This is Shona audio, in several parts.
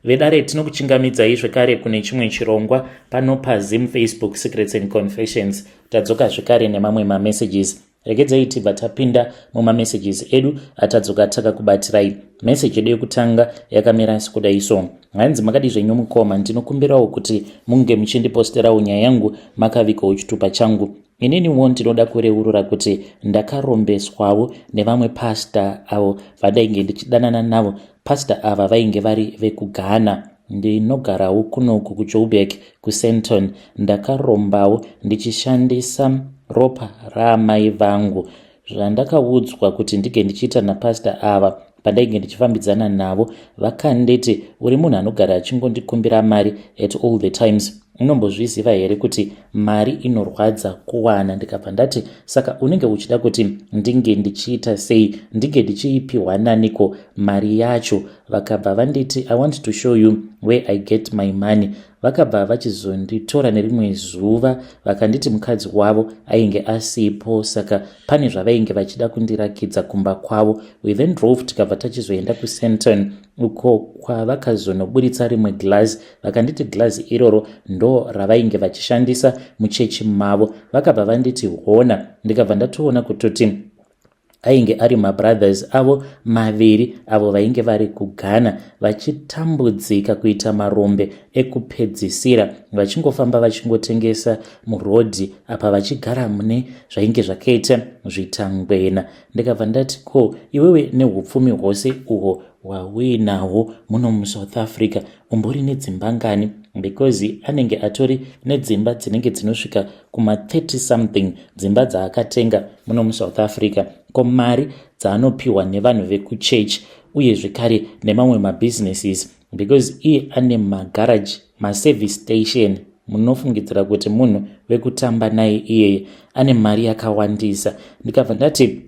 Vedare, tinokuchingamidzai zvekare kune chimwe chirongwa pano paZim Facebook Secrets and Confessions. Tadzoka zvekare nemamwe mamessages. Regedzai tibva tapinda mumamessages edu atadzoka takakubatirai. Message yedu yekutanga yakamira sekudai so. Hanzi, "Makadi zvenyu mukoma? Ndinokumbirawo kuti munge muchindiposterawo nyaya yangu makavigawo chitupa changu. Ininiwo ndinoda kureurura kuti ndakarombeswawo nevamwe pasta avo vandainge ndichidanana navo. Pasta ava vainge vari vekuGhana. Ndinogarawo kunoku kuJoburg, kuSandton. Ndakarombawo ndichishandisa ropa raamai vangu. Zvandakaudzwa kuti ndinge ndichiita napasta ava pandainge ndichifambidzana navo, vakanditi, 'Uri munhu anogara achingondikumbira mari at all the times. Unombozviziva here kuti mari inorwadza kuwana?' Ndikabva ndati, 'Saka unenge uchida kuti ndinge ndichiita sei? Ndinge ndichiipiwa naniko mari yacho?' Vakabva vanditi, 'I want to show you where I get my money.' Vakabva vachizonditora nerimwe zuva, vakanditi mukadzi wavo ainge asipo, saka pane zvavainge vachida kundirakidza kumba kwavo. We then drove, tikabva tachizoenda kuSandton, uko kwavakazonoburitsa rimwe glass. Vakanditi glass iroro ndo ravainge vachishandisa muchechi mavo. Vakabva vanditi, 'Hona.' Ndikabva ndatoona kutoti ainge ari mabrothers avo maviri avo vainge vari kuGhana, vachitambudzika kuita marombe ekupedzisira, vachingofamba vachingotengesa murodhi apa, vachigara mune zvainge zvakaita zvitangwena. Ndikabva ndati, 'Ko iwewe neupfumi hwose uhwo hwauinahwo muno muSouth Africa, umbori nedzimba ngani?' Because anenge atori nedzimba dzinenge dzinosvika kuma30 something dzimba dzaakatenga muno muSouth Africa. Ko mari dzaanopiwa nevanhu vekuchechi, uye zvekare nemamwe mabusinesses, because iye ane magaraji, maservice station, munofungidzira kuti munhu wekutamba naye iyeye ane mari yakawandisa?' Ndikabva ndati,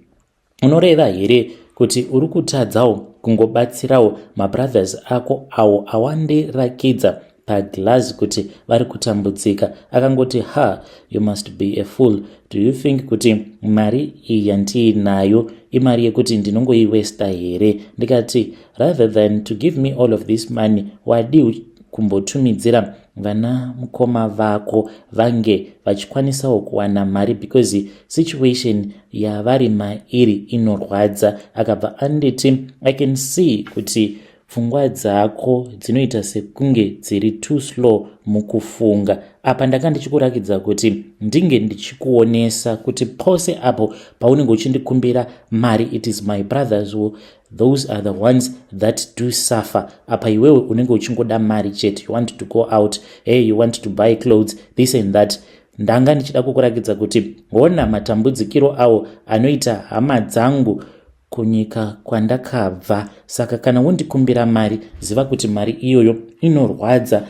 'Unoreva here kuti uri kutadzawo kungobatsirawo mabrothers ako awo awandirakidza paglass kuti vari kutambudzika?' Akangoti, 'Ha, you must be a fool. Do you think kuti mari iyi yandiinayo imari yekuti ndinongoiwesta here?' Ndikati, 'Rather than to give me all of this money, wadii kumbotumidzira vana mukoma vako vange vachikwanisawo kuwana mari, because situation yavari mairi inorwadza?' Akabva anditi, 'I can see kuti pfungwa dzako dzinoita sekunge dziri too slow mukufunga. Apa ndanga ndichikurakidza kuti ndinge ndichikuonesa kuti pose apo paunenge uchindikumbira mari, it is my brothers, those are the ones that do suffer. Apa iwewe unenge uchingoda mari chete. You want to go out, hey, you want to buy clothes, this and that. Ndanga ndichida kukurakidza kuti hona matambudzikiro awo anoita hama dzangu kunyika kwandakabva. Saka kana wondikumbira mari, ziva kuti mari iyoyo inorwadza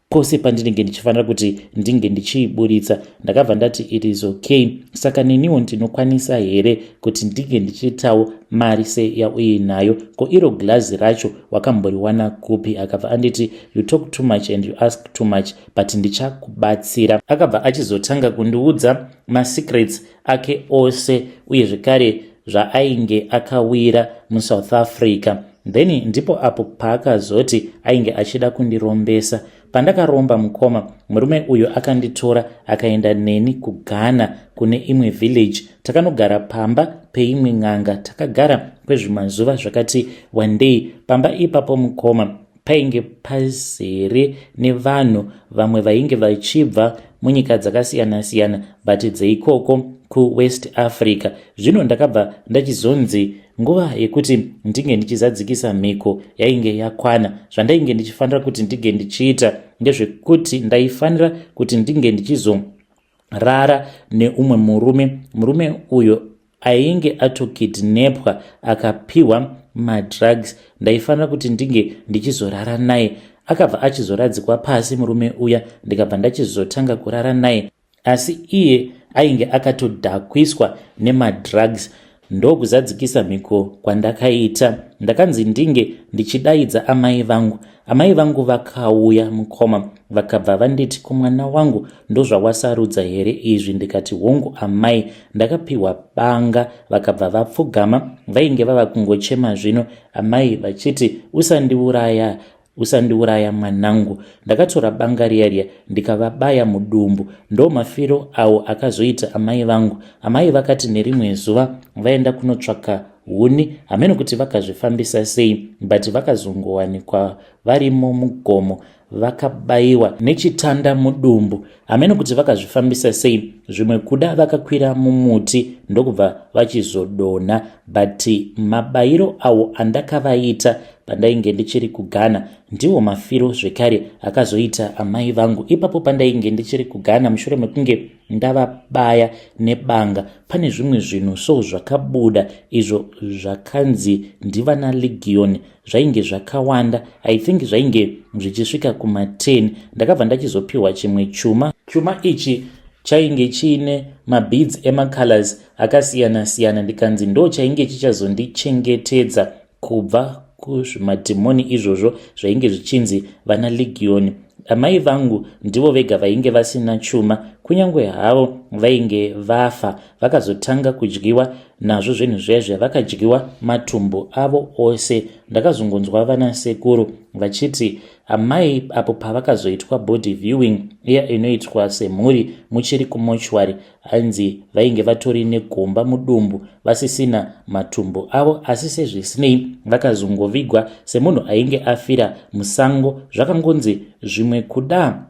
pose pandinenge ndichifanira kuti ndinge ndichiiburitsa.' Ndakabva ndati, 'It is okay. Saka neniwo ndinokwanisa here kuti ndinge ndichiitawo mari seyauinayo? Ko iro girazi racho wakamboriwana kupi?' Akabva anditi, 'You talk too much and you ask too much, but ndichakubatsira.' Akabva achizotanga kundiudza masecrets ake ose, uye zvekare zvaainge akawira muSouth Africa. Then ndipo apo paakazoti ainge achida kundirombesa. Pandakaromba, mukoma, murume uyu akanditora akaenda neni kuGhana kune imwe village. Takanogara pamba peimwe n'anga. Takagara kwezvimazuva zvakati wandei pamba ipapo. Mukoma, painge pazere nevanhu vamwe vainge vachibva munyika dzakasiyana-siyana, but dzeikoko kuWest Africa. Zvino ndakabva ndachizonzi nguva yekuti ndinge ndichizadzikisa mhiko yainge yakwana. Zvandainge ndichifanira kuti ndinge ndichiita ndezvekuti ndaifanira kuti ndinge ndichizorara neumwe murume. Murume uyo ainge atokidnapwa, akapiwa madrugs. Ndaifanira kuti ndinge ndichizorara naye. Akabva achizoradzikwa pasi murume uya, ndikabva ndachizotanga kurara naye, asi iye ainge akatodhakwiswa nemadrugs. Ndokuzadzikisa mhiko kwandakaita. Ndakanzi ndinge ndichidaidza amai vangu. Amai vangu vakauya, mukoma, vakabva vanditi, 'Kumwana wangu, ndozvawasarudza here izvi?' Ndikati, 'Hongu, amai.' Ndakapiwa banga, vakabva vapfugama. Vainge vava kungochema zvino amai vachiti, 'Usandiuraya.' Usandiuraya mwanangu. Ndakatora banga riya riya ndikavabaya mudumbu. Ndomafiro awo akazoita amai vangu. Amai vakati nerimwe zuva vaenda kunotsvaka huni, hameno kuti vakazvifambisa sei, but vakazongowanikwa varimo mugomo vakabaiwa nechitanda mudumbu. Hameno kuti vakazvifambisa sei, zvimwe kuda vakakwira mumuti ndokubva vachizodonha, but mabayiro awo andakavaita pandainge ndichiri kuGhana ndiwo mafiro zvekare akazoita amai vangu ipapo pandainge ndichiri kuGhana. Mushure mekunge ndavabaya nebanga, pane zvimwe zvinhu so zvakabuda izvo zvakanzi ndivana legion. Zvainge zvakawanda, I think zvainge zvichisvika kuma10. Ndakabva ndachizopiwa chimwe chuma. Chuma ichi chainge chiine mabeads emacolors akasiyana-siyana, ndikanzi ndo chainge chichazondichengetedza kubva kuzvimadhimoni izvozvo zvainge zvichinzi vana legion. Amai vangu ndivo vega vainge vasina chuma. Kunyange havo vainge vafa, vakazotanga kudyiwa nazvo zvinhu zvezve, vakadyiwa matumbu avo ose. Ndakazongonzwa vana sekuru vachiti amai apo pavakazoitwa body viewing iya inoitwa semhuri muchiri kumochwari, hanzi vainge vatori negomba mudumbu, vasisina matumbu avo. Asi sezvisinei vakazongovigwa semunhu ainge afira musango. Zvakangonzi zvimwe kuda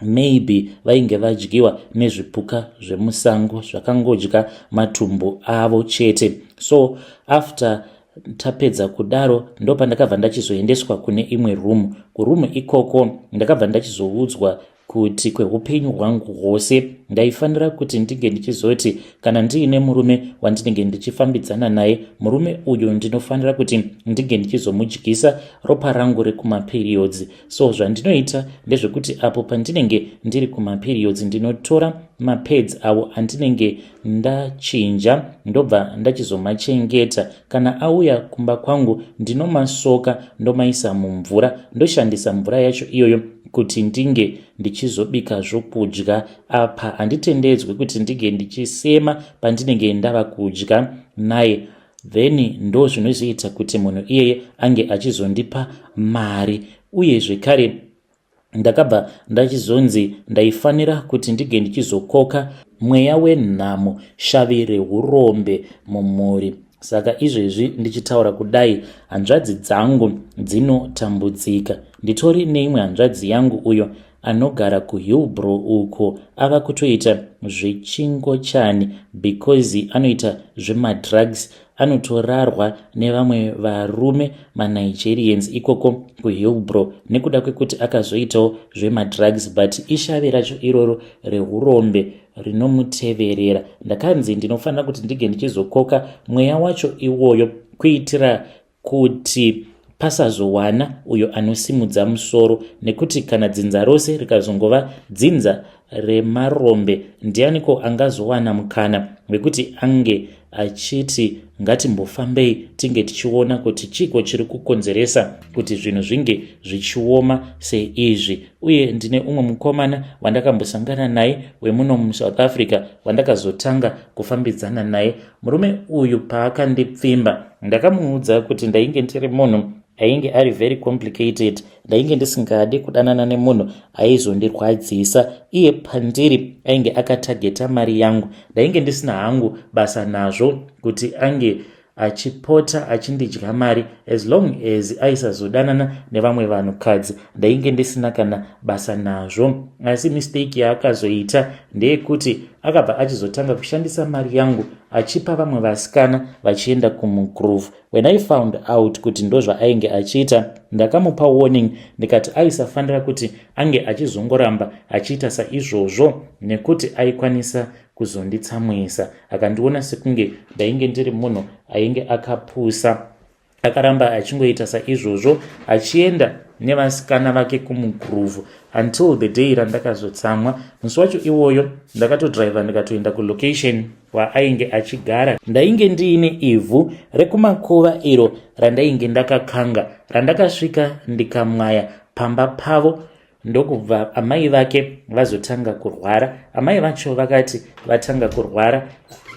maybe vainge vadyiwa nezvipuka zvemusango zvakangodya matumbu avo chete. So after tapedza kudaro, ndopandakabva ndachizoendeswa kune imwe room. Kuroom ikoko ndakabva ndachizoudzwa kuti kweupenyu hwangu hwose ndaifanira kuti ndinge ndichizoti kana ndiine murume wandinenge ndichifambidzana naye, murume uyu ndinofanira kuti ndinge ndichizomudyisa ropa rangu rekumaperiods. So zvandinoita ndezvekuti apo pandinenge ndiri kumaperiods, ndinotora mapads avo andinenge ndachinja, ndobva ndachizomachengeta. Kana auya kumba kwangu, ndinomasoka, ndomaisa mumvura, ndoshandisa mvura yacho iyoyo kuti ndinge ndichizobika zvokudya. Apa handitendedzwi kuti ndinge ndichisema pandinenge ndava kudya naye. Then ndo zvinozoita kuti munhu iyeye ange achizondipa mari. Uye zvekare ndakabva ndachizonzi ndaifanira kuti ndinge ndichizokoka mweya wenhamo, shavi reurombe mumhuri. Saka izvezvi ndichitaura kudai, hanzvadzi dzangu dzinotambudzika. Nditori neimwe hanzvadzi yangu uyo anogara kuHillbrow uko, ava kutoita zvechingochani because anoita zvemadrugs. Anotorarwa nevamwe varume maNigerians ikoko kuHillbrow nekuda kwekuti akazoitawo zvemadrugs, but ishave racho iroro reurombe rinomuteverera. Ndakanzi ndinofanira kuti ndinge ndichizokoka mweya wacho iwoyo kuitira kuti pasazowana uyo anosimudza musoro, nekuti kana dzinza rose rikazongova dzinza remarombe, ndianiko angazowana mukana wekuti ange achiti ngatimbofambei tinge tichiona kuti chiko chiri kukonzeresa kuti zvinhu zvinge zvichioma seizvi? Uye ndine umwe mukomana wandakambosangana naye wemuno muSouth Africa wandakazotanga kufambidzana naye. Murume uyu paakandipfimba, ndakamuudza kuti ndainge ndiri munhu ainge ari very complicated. Ndainge ndisingadi kudanana nemunhu aizondirwadzisa. Iye pandiri ainge akatageta mari yangu. Ndainge ndisina hangu basa nazvo kuti ange achipota achindidya mari, as long as aisazodanana nevamwe vanhukadzi. Ndainge ndisina kana basa nazvo. Asi mistake yaakazoita ndeyekuti akabva achizotanga kushandisa mari yangu achipa vamwe vasikana vachienda kumugroove. When I found out kuti ndozvaainge achiita, ndakamupa warning, ndikati aisafanira kuti ange achizongoramba achiita saizvozvo nekuti aikwanisa kuzonditsamwisa. Akandiona sekunge ndainge ndiri munhu ainge akapusa. Akaramba achingoita saizvozvo, achienda nevasikana vake kumugroove until the day randakazotsamwa. Musi wacho iwoyo ndakatodhiraivha ndikatoenda kulocation waainge achigara. Ndainge ndiine ivhu rekumakuva iro randainge ndakakanga, randakasvika ndikamwaya pamba pavo, ndokubva amai vake vazotanga kurwara. Amai vacho vakati vatanga kurwara,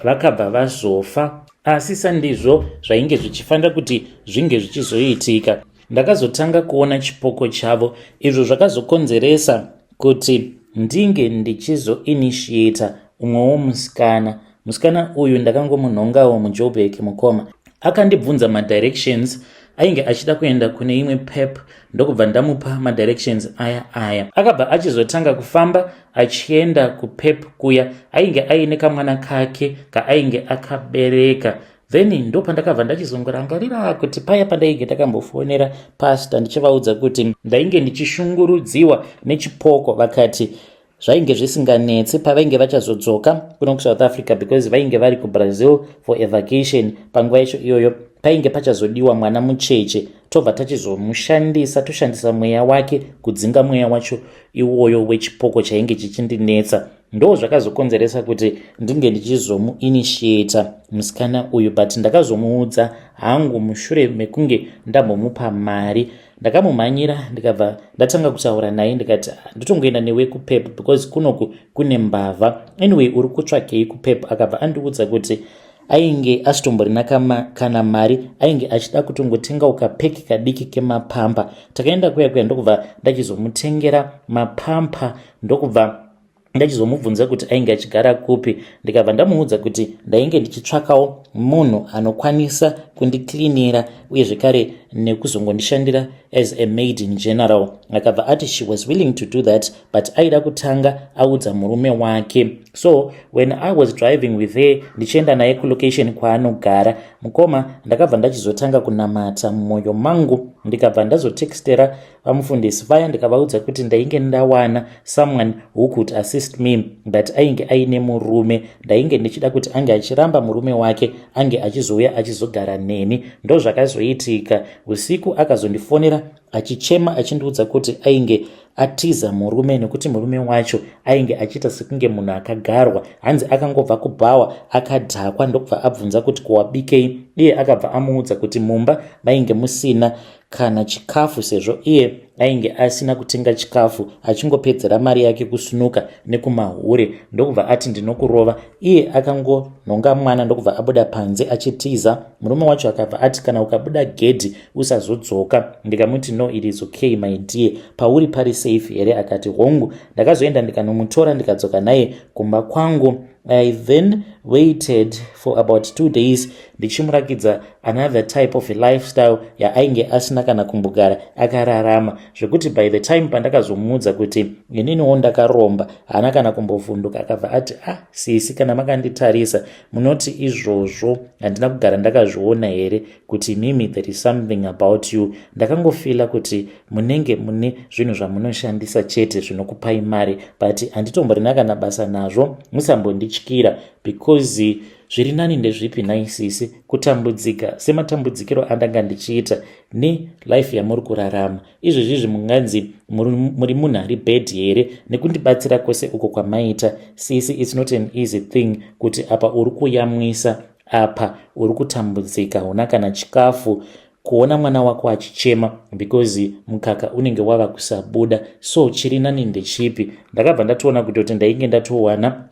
vakabva vazofa. Asi sandizvo zvainge zvichifanira kuti zvinge zvichizoitika. Ndakazotanga kuona chipoko chavo izvo zvakazokonzeresa kuti ndinge ndichizoinitiata umwewo musikana. Musikana uyu ndakangomunhongawo muJoburg mukoma. Akandibvunza madirections ainge achida kuenda kune imwe pep ndokubva ndamupa madirections aya aya. Akabva achizotanga kufamba achienda kupep kuya ainge aine kamwana kake kaainge akabereka. Then ndopandakabva ndachizongorangarira kuti paya pandainge ndakambofonera pastor ndichivaudza kuti ndainge ndichishungurudziwa nechipoko, vakati zvainge zvisinganetsi pavainge vachazodzoka kuno kuSouth Africa because vainge vari kuBrazil for a vacation panguva yacho iyoyo. Painge pachazodiwa mwana mucheche, tobva tachizomushandisa, toshandisa mweya wake kudzinga mweya wacho iwoyo wechipoko chainge chichindinetsa. Ndo zvakazokonzeresa kuti ndinge ndichizomuinitiata musikana uyu, but ndakazomuudza hangu mushure mekunge ndambomupa mari. Ndakamumhanyira ndikabva ndatanga kutaura naye ndikati, "Ndotongoenda newe kupep because kunoku kune mbavha. Anyway, uri kutsvakei kupep?" Akabva andiudza kuti ainge asitomborina kana mari, ainge achida kutongotengawo kapeki kadiki kemapampa. Takaenda kuya kuya ndokubva ndachizomutengera mapampa, ndokubva ndachizomubvunza kuti ainge achigara kupi. Ndikabva ndamuudza kuti ndainge ndichitsvakawo munhu anokwanisa kundiklinira uye zvekare nekuzongondishandira as a maid in general. Akabva ati she was willing to do that, but aida kutanga audza murume wake. So when I was driving with her ndichienda naye kulocation kwaanogara, mukoma, ndakabva ndachizotanga kunamata mumwoyo mangu. Ndikabva ndazotextera vamufundisi vaya ndikavaudza kuti ndainge ndawana someone who could assist me, but ainge aine murume. Ndainge ndichida kuti ange achiramba murume wake, ange achizouya achizogara neni. Ndo zvakazoitika. Usiku akazondifonera achichema achindiudza kuti ainge atiza murume nekuti murume wacho ainge achiita sekunge munhu akagarwa. Hanzi akangobva kubhawa akadhakwa, ndokubva abvunza kuti kuwabikei. Iye akabva amuudza kuti mumba mainge musina kana chikafu sezvo iye ainge asina kutenga chikafu, achingopedzera mari yake kusunuka nekumahure. Ndokubva ati, "Ndinokurova." Iye akangonhonga mwana ndokubva abuda panze achitiza. Murume wacho akabva ati, "Kana ukabuda gedhi usazodzoka." Ndikamuti, "No, it is okay, my dear. Pauri pari safe here?" Akati, "Hongu." Ndakazoenda ndikanomutora ndikadzoka naye kumba kwangu. I then waited for about 2 days ndichimurakidza another type of a lifestyle yaainge asina kana kumbogara akararama, zvekuti by the time pandakazomuudza kuti ininiwo ndakaromba, haana kana kumbovhunduka. Akabva ati, "Ah, sisi, kana makanditarisa munoti izvozvo handina kugara ndakazviona here kuti mimi there is something about you? Ndakangofeela kuti munenge mune zvinhu zvamunoshandisa chete zvinokupai mari, but handitomborina kana basa nazvo. Musambondityira because zviri nani ndezvipi naisisi, kutambudzika sematambudzikiro andanga ndichiita nelife yamuri kurarama izvezvizvi? Munganzi muri munhu ari bad here nekundibatsira kwose uko kwamaita? Sisi, it's not an easy thing kuti apa uri kuyamwisa, apa uri kutambudzika, huna kana chikafu, kuona mwana wako achichema because mukaka unenge wava kusabuda. So chiri nani ndechipi?" Ndakabva ndatoona kutoti ndainge ndatowana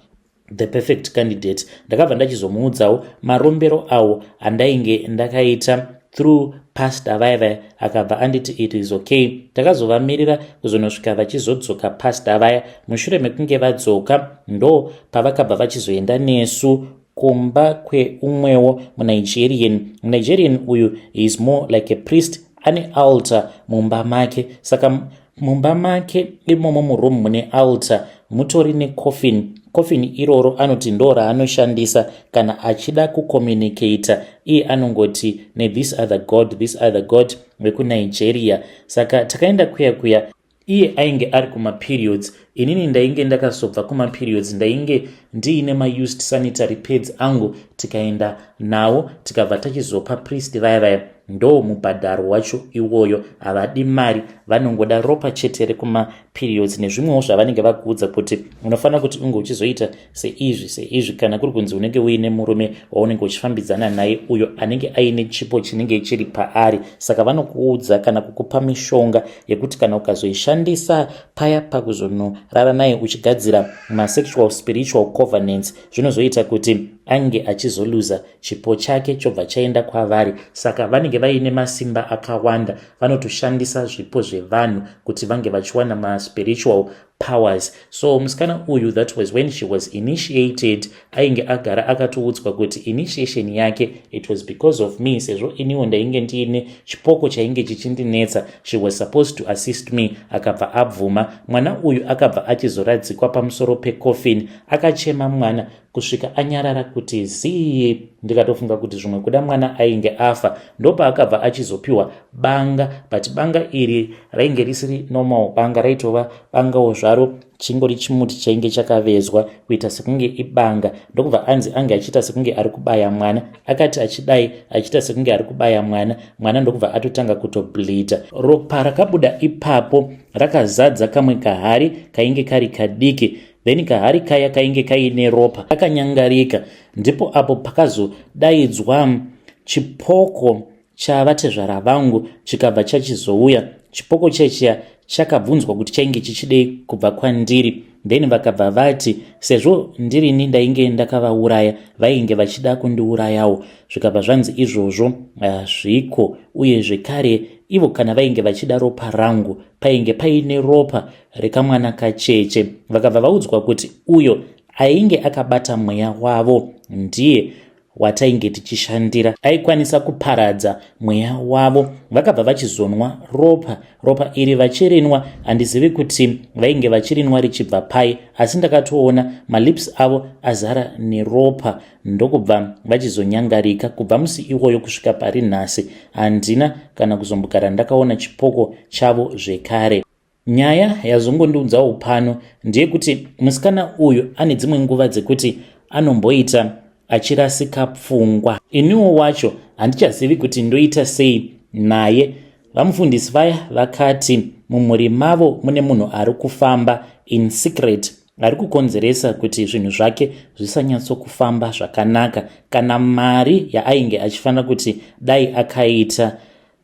the perfect candidate. Ndakabva ndachizomuudzawo marombero awo andainge ndakaita through pastor vaya vaya. Akabva anditi it is okay. Takazovamirira kuzonosvika vachizodzoka pastor vaya. Mushure mekunge vadzoka, ndo pavakabva vachizoenda nesu kumba kweumwewo muNigerian. MuNigerian uyu is more like a priest, ane altar mumba make. Saka mumba make imomo muroom mune altar mutori necoffin. Coffin iroro anoti ndo raanoshandisa kana achida kucommunicata. Iye anongoti nethis other god, this other god wekuNigeria. Saka takaenda kuya kuya, iye ainge ari kumaperiods, inini ndainge ndakazobva kumaperiods, ndainge ndiine maused sanitary pads angu. Tikaenda nawo, tikabva tachizopa priest vaya vaya. Ndo mubhadharo wacho iwoyo. Havadi mari, vanongoda ropa chete rekumaperiods nezvimwewo zvavanenge vakuudza kuti unofanira kuti unge uchizoita seizvi seizvi. Kana kuri kunzi unenge uine murume waunenge uchifambidzana naye, uyo anenge aine chipo chinenge chiri paari, saka vanokuudza kana kukupa mishonga yekuti kana ukazoishandisa paya pakuzonorara naye uchigadzira masexual spiritual covenants, zvinozoita kuti ange achizoluza chipo chake chobva chaenda kwavari. Saka vanenge vaine masimba akawanda, vanotoshandisa zvipo zvevanhu kuti vange vachiwana maspiritual powers. So musikana uyu, that was when she was initiated. Ainge agara akatoudzwa kuti initiation yake, it was because of me, sezvo iniwo ndainge ndiine chipoko chainge chichindinetsa. She was supposed to assist me, akabva abvuma. Mwana uyu akabva achizoradzikwa pamusoro pecoffin. Akachema mwana kusvika anyarara kuti zii. Ndikatofunga kuti zvimwe kuda mwana ainge afa. Ndopaakabva achizopiwa banga, but banga iri rainge risiri normal banga, raitova bangawo zvaro, chingori chimuti chainge chakavezwa kuita sekunge ibanga. Ndokubva anzi ange achiita sekunge ari kubaya mwana. Akati achidai, achiita sekunge ari kubaya mwana, mwana ndokubva atotanga kutobleeda. Ropa rakabuda ipapo rakazadza kamwe kahari kainge kari kadiki. Then kahari kaya kainge kaine ropa akanyangarika. Ndipo apo pakazodaidzwa chipoko chavatezvara vangu, chikabva chachizouya. Chipoko chechiya chakabvunzwa kuti chainge chichidei kubva kwandiri. Then vakabva vati sezvo ndirini ndainge ndakavauraya, vainge vachida kundiurayawo. Zvikabva zvanzi izvozvo hazviko, uye zvekare ivo kana vainge vachida ropa rangu, painge paine ropa rekamwana kacheche. Vakabva vaudzwa kuti uyo ainge akabata mweya wavo ndiye watainge tichishandira, aikwanisa kuparadza mweya wavo. Vakabva vachizonwa ropa. Ropa iri vachirinwa, handizivi kuti vainge vachirinwa richibva pai, asi ndakatoona malips avo azara neropa, ndokubva vachizonyangarika. Kubva musi iwoyo kusvika pari nhasi, handina kana kuzombogara ndakaona chipoko chavo zvekare. Nyaya yazongondiudzawo pano ndeyekuti musikana uyu ane dzimwe nguva dzekuti anomboita achirasika pfungwa. Iniwo wacho handichazivi kuti ndoita sei naye. Vamufundisi vaya vakati mumhuri mavo mune munhu ari kufamba in secret, ari kukonzeresa kuti zvinhu zvake zvisanyatsokufamba zvakanaka. Kana mari yaainge achifanira kuti dai akaita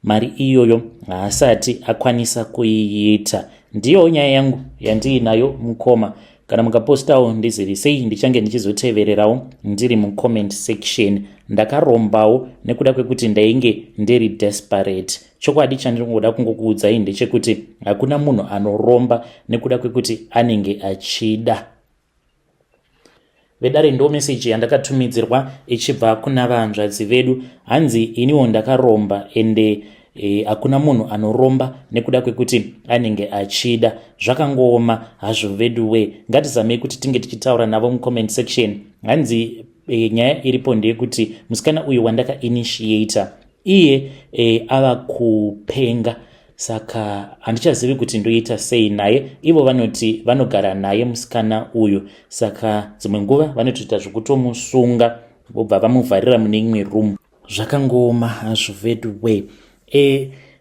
mari iyoyo, haasati akwanisa kuiita. Ndiyo nyaya yangu yandiinayo, mukoma. Kana mukapostawo, ndizivisei, ndichange ndichizotevererawo ndiri mucomment section. Ndakarombawo nekuda kwekuti ndainge ndiri desperate. Chokwadi chandinongoda kungokuudzai ndechekuti hakuna munhu anoromba nekuda kwekuti anenge achida. Vedare, ndo meseji yandakatumidzirwa ichibva kuna vanzvadzi vedu. Hanzi iniwo ndakaromba, ende hakuna munhu anoromba nekuda kwekuti anenge achida. Zvakangooma hazvo vedu we. Ngatizamei kuti tinge tichitaura navo mucomment section. Hanzi nyaya iripo ndeyekuti musikana uyu wandakainitiata iye ava kupenga, saka handichazivi kuti ndoita sei naye. Ivo vanoti vanogara naye musikana uyu, saka dzimwe nguva vanotoita zvekutomusunga, vobva vamuvharira mune imwe room. Zvakangooma hazvo vedu we.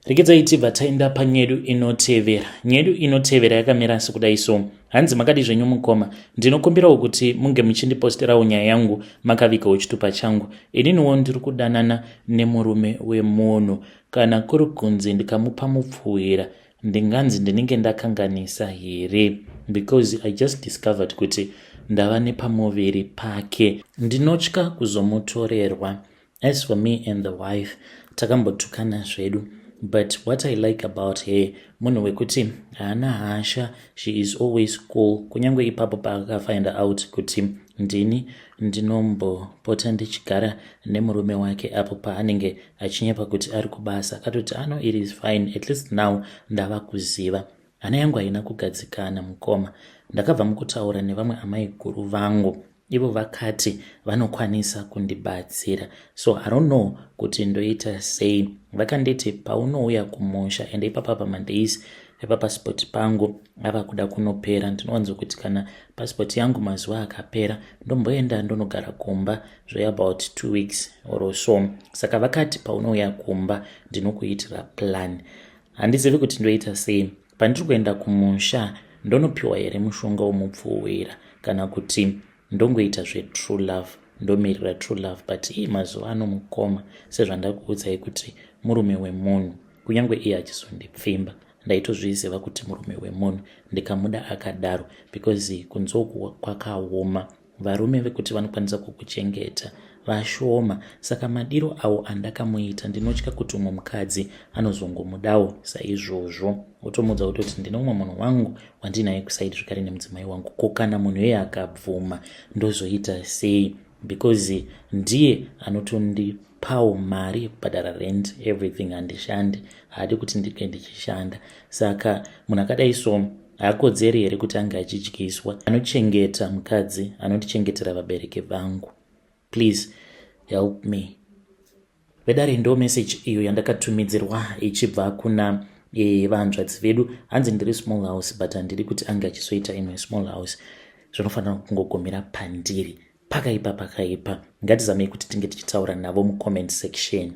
Regedzai tibva taenda panyedu inotevera. Nyedu inotevera yakamira sekudai so. Hanzi, "Makadi zvenyu mukoma? Ndinokumbirawo kuti munge muchindiposterawo nyaya yangu makavigawo chitupa changu. Ininiwo ndiri kudanana nemurume wemunhu. Kana kuri kunzi ndikamupa mupfuhwira, ndinganzi ndinenge ndakanganisa here? Because I just discovered kuti ndava nepamuviri pake, ndinotya kuzomutorerwa. As for me and the wife, takambotukana zvedu, but what I like about her, munhu wekuti haana hasha. She is always cool. Kunyange ipapo paakafind out kuti ndini ndinombopota ndichigara nemurume wake apo paanenge achinyepa kuti ari kubasa, akatoti ano, it is fine, at least now ndava kuziva. Hana yangu haina kugadzikana mukoma. Ndakabva mukutaura nevamwe amai guru vangu, ivo vakati vanokwanisa kundibatsira, so I don't know kuti ndoita sei. Vakanditi paunouya kumusha, ende ipapa pamadays epapasipoti pangu ava kuda kunopera. Ndinowanzokuti kana pasipoti yangu mazuva akapera, ndomboenda ndonogara kumba zveabout 2 weeks or so. Saka vakati paunouya kumba ndinokuitira plan. Handizivi kuti ndoita sei. Pandiri kuenda kumusha, ndonopiwa here mushonga womupfuwira, kana kuti ndongoita zvetrue love, ndomirira true love? But ii, mazuva ano mukoma, sezvandakuudzai kuti murume wemunhu, kunyange iye achizondipfimba, ndaitozviziva kuti murume wemunhu, ndikamuda akadaro, because kunze uku kwakaoma. Varume vekuti vanokwanisa kukuchengeta vashoma, saka madiro awo andakamuita, ndinotya kuti umwe mukadzi anozongomudawo saizvozvo. Otomuudza kutoti ndine umwe munhu wangu wandinaye kuside zvekare nemudzimai wangu. Ko kana munhu iyeye akabvuma, ndozoita sei? Because ndiye anotondipawo mari yekubhadhara rent, everything. Handishandi, haadi kuti ndinge ndichishanda. Saka munhu akadai so haakodzeri here kuti ange achidyiswa? Anochengeta mukadzi, anondichengetera vabereki vangu. Please help me, vedare. Ndo message iyo yandakatumidzirwa ichibva kuna vanzvadzi vedu. Hanzi ndiri small house, but handidi kuti ange achizoita imwe small house. Zvinofanira kungogumira pandiri. Pakaipa, pakaipa. Ngatizamei kuti tinge tichitaura navo mucomment section.